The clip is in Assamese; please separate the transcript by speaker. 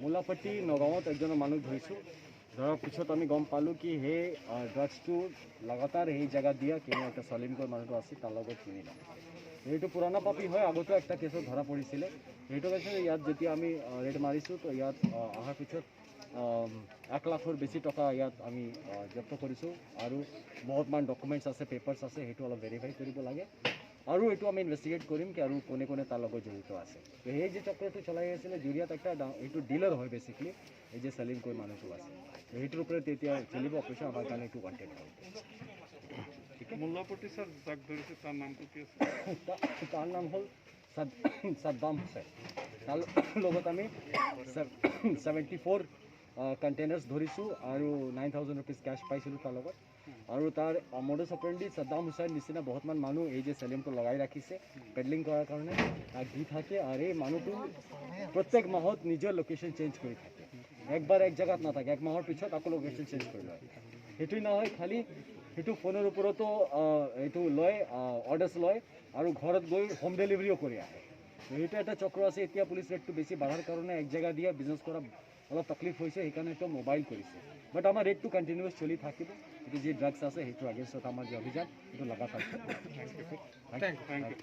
Speaker 1: মূলাপট্টি নগাঁৱত একজন মানুহ ধৰিছোঁ। ধৰাৰ পিছত আমি গম পালোঁ কি সেই ড্ৰাগছটো লাগাতাৰ সেই জেগাত দিয়া কিনে একটা চলিম কৈ মানুহটো আছিল, তাৰ লগত কিনি লয়। সেইটো পুৰণা পাপী হয়, আগতেও একটা কেছত ধৰা পৰিছিলে। সেইটো কেছত ইয়াত যেতিয়া আমি ৰেড মাৰিছোঁ, তো ইয়াত অহাৰ পিছত 1 লাখৰ বেছি টকা ইয়াত আমি জব্দ কৰিছোঁ আৰু বহুতমান ডকুমেণ্টছ আছে, পেপাৰ্ছ আছে, সেইটো অলপ ভেৰিফাই কৰিব লাগে আৰু এইটো আমি ইনভেষ্টিগেট কৰিম কি আৰু কোনে কোনে তাৰ লগত জড়িত আছে। তো সেই যে চক্ৰটো চলাই আছিলে জুৰিয়াত, একটা এইটো ডিলাৰ হয় বেচিকলি, এই যে চেলিম কৈ মানুহটো আছে। তো সেইটোৰ ওপৰত এতিয়া চলিব অপাৰেশ্যন। আমাৰ কাৰণে এইটো ৱান্টেড হয়। ঠিক।
Speaker 2: মোল্লাপট্টি স্যাৰ, যাক ধৰিছে তাৰ নামটো কি আছে?
Speaker 1: তাৰ নাম হ'ল ছাদ্দাম হুছেইন। তাৰ লগত আমি 74 কণ্টেইনাৰ্ছ ধৰিছোঁ আৰু 9,000 ৰুপিজ কেছ পাইছিলোঁ তাৰ লগত। আৰু তাৰ মডাছ অপাৰেণ্ডি, ছাদ্দাম হুছেইন নিচিনা বহুতমান মানুহ এই যে চেলিমটো লগাই ৰাখিছে পেডলিং কৰাৰ কাৰণে, তাক দি থাকে। আৰু এই মানুহটো প্ৰত্যেক মাহত নিজৰ লোকেশ্যন চেঞ্জ কৰি থাকে। একবাৰ এক জেগাত নাথাকে, এক মাহৰ পিছত আকৌ লোকেশ্যন চেঞ্জ কৰি লয়। সেইটোৱেই নহয় খালি, সেইটো ফোনৰ ওপৰতো এইটো লয়, অৰ্ডাৰ্ছ লয় আৰু ঘৰত গৈ হোম ডেলিভাৰীও কৰি আহে। তো সেইটো এটা চক্ৰ আছে। এতিয়া পুলিচ ৰেটটো বেছি বাঢ়াৰ কাৰণে এক জেগা দিয়া বিজনেছ কৰা অলপ তকলিফ হৈছে, সেইকাৰণে এইটো মোবাইল কৰিছে। বাট আমাৰ ৰেটটো কণ্টিনিউৱাছ চলি থাকিব। এইটো যি ড্ৰাগছ আছে, সেইটোৰ আগেইনষ্টত আমাৰ যি অভিযান, সেইটো লাগাতাৰ।
Speaker 2: Thank you.